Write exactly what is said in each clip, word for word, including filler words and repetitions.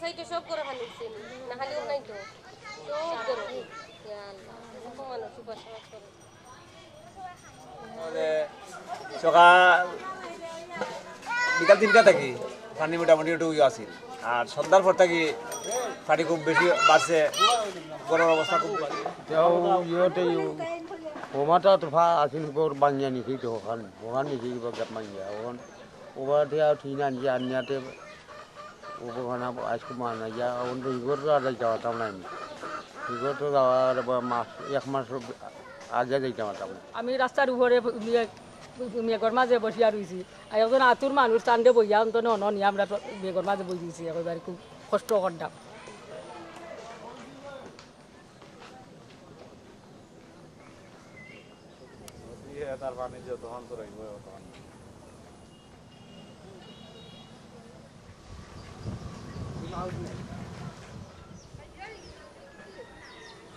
সাইডে সব ঘরো পানি উঠছে নি। না খালি অউ নাই তো। সব ঘরো। ইয়া আল্লাহ। এরকম মানুষ উপাস মাস করে। মানে সকাল বিকাল তিনটা থাকি পানি মোটামুটি একটু ইয়ে আছিল। আর সন্ধ্যার পর থাকি পানি খুব বেশি বাড়ছে। ঘরর অবস্থা খুব বাজে। তেও ইয়েতে ইয়ে, ও মাথা তো ফা-, আছিল ঘর ভাঙিয়া নিছি তো ওখান, ওখান নিছি কিবা গাত ভাঙিয়া। ওখান ওবার দিয়া টিন আনিয়া আনিয়াতে ওখানে আজকে মানা যা, ওখান তো ইগর তো আর যাইতে পারতাম না আমি। ইগর তো যাওয়ার বা মাস, এক মাস আগে যাইতে পারতাম না। আমি রাস্তার উপরে মেঘর মাঝে বসিয়া রইছি। আর একজন আতুর মানুষ তানরে বইয়া অন্তত অন নিয়া আমরা মেঘর মাঝে বই দিছি, একেবারে খুব কষ্ট করতাম। ইয়ে, তার পানি যতক্ষণ তো রইব, ততক্ষণ।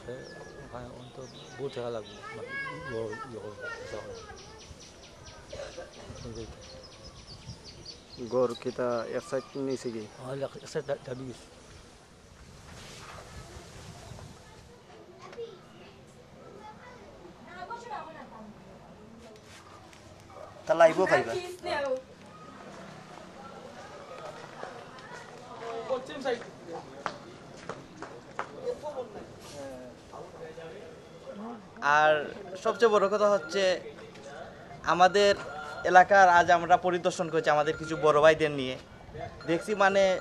এ, ওখানে অন্তত বহুত টাকা লাগবে, মানে, ইয়ে, ইয়ে হবে, ইয়ে হবে। এই যে এটা। ঘর কিতা এক সাইড নিচে কি? আমার এক সাইড দা-, দাবি গেছে। তা লাইভও পাইবা। আর সবচেয়ে বড় কথা হচ্ছে, আমাদের এলাকার, আজ আমরা পরিদর্শন করেছি আমাদের কিছু বড় ভাইদের নিয়ে। দেখছি মানে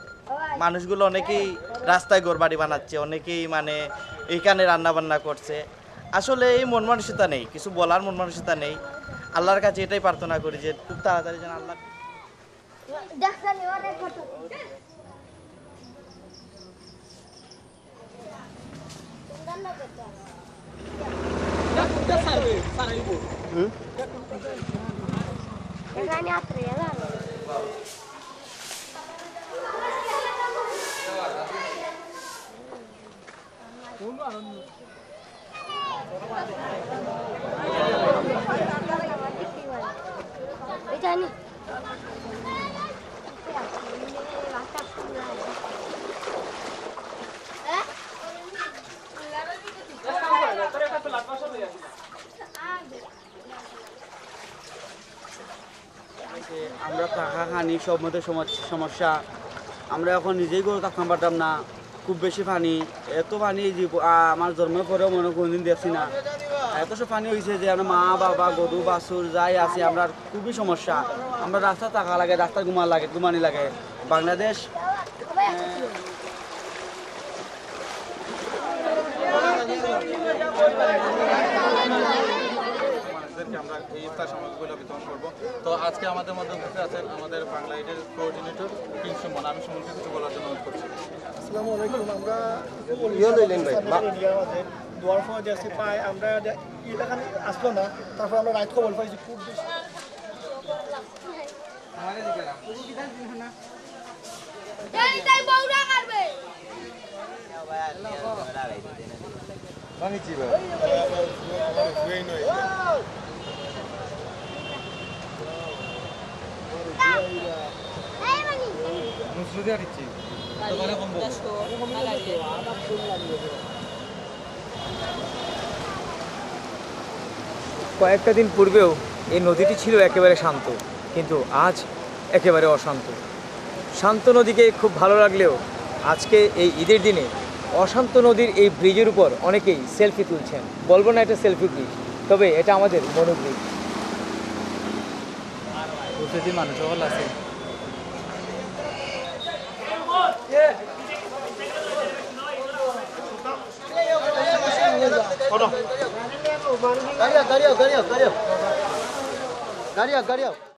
মানুষগুলো অনেকেই রাস্তায় ঘর বাড়ি বানাচ্ছে, অনেকেই মানে এইখানে রান্না বান্না করছে। আসলে এই মন মানসিকতা নেই, কিছু বলার মন মানসিকতা নেই। আল্লাহর কাছে এটাই প্রার্থনা করি যে খুব তাড়াতাড়ি যেন আল্লাহ আমরা থাকা খানি সব মধ্যে সমস-, সমস্যা। আমরা এখন নিজেই ঘরো থাকতাম পারতাম না, খুব বেশি পানি। এত পানি এই জীব-, আ, আমার জন্মের পরেও মনে হয় কোনোদিন দেখছি না। এত সব পানি হয়েছে যে আমরা মা, বাবা, গরু, বাছুর যাই আছে, আমরা খুবই সমস্যা। আমরা রাস্তা থাকা লাগে, রাস্তা ঘুমা লাগে, ঘুমানি লাগে। বাংলাদেশ, আহ, মানুষদেরকে আমরা এই ইফতার সামগ্রীগুলো বিতরণ করব। তো আজকে আমাদের মধ্যে উপস্থিত আছেন আমাদের বাংলা এইডের কোঅর্ডিনেটর প্রিন্স সুমন। আমি সুমনকে কিছু বলার জন্য অনুরোধ করছি। আসসালামু আলাইকুম। আমরা ইয়ে লইলেন ভাই, বা- ইন্ডিয়ার মাঝে দোয়ার ফল যে আছে পাই, আমরা যে ইটা খালি আসলো না, তারপর আমরা রাইত খবর পাইছি খুব বেশি। কয়েকটা দিন পূর্বেও এই নদীটি ছিল একেবারে শান্ত, কিন্তু আজ একেবারে অশান্ত। শান্ত নদীকে খুব ভালো লাগলেও আজকে এই ঈদের দিনে অশান্ত নদীর এই ব্রিজের উপর অনেকেই সেলফি তুলছেন। বলবো না এটা সেলফি ব্রিজ, তবে এটা আমাদের মনোব্রিজ। উপস্থিতি মানুষ সকল আছে। গাড়ি আও, গাড়ি আও, গাড়ি আও, গাড়ি আও। গাড়ি আও, গাড়ি আও।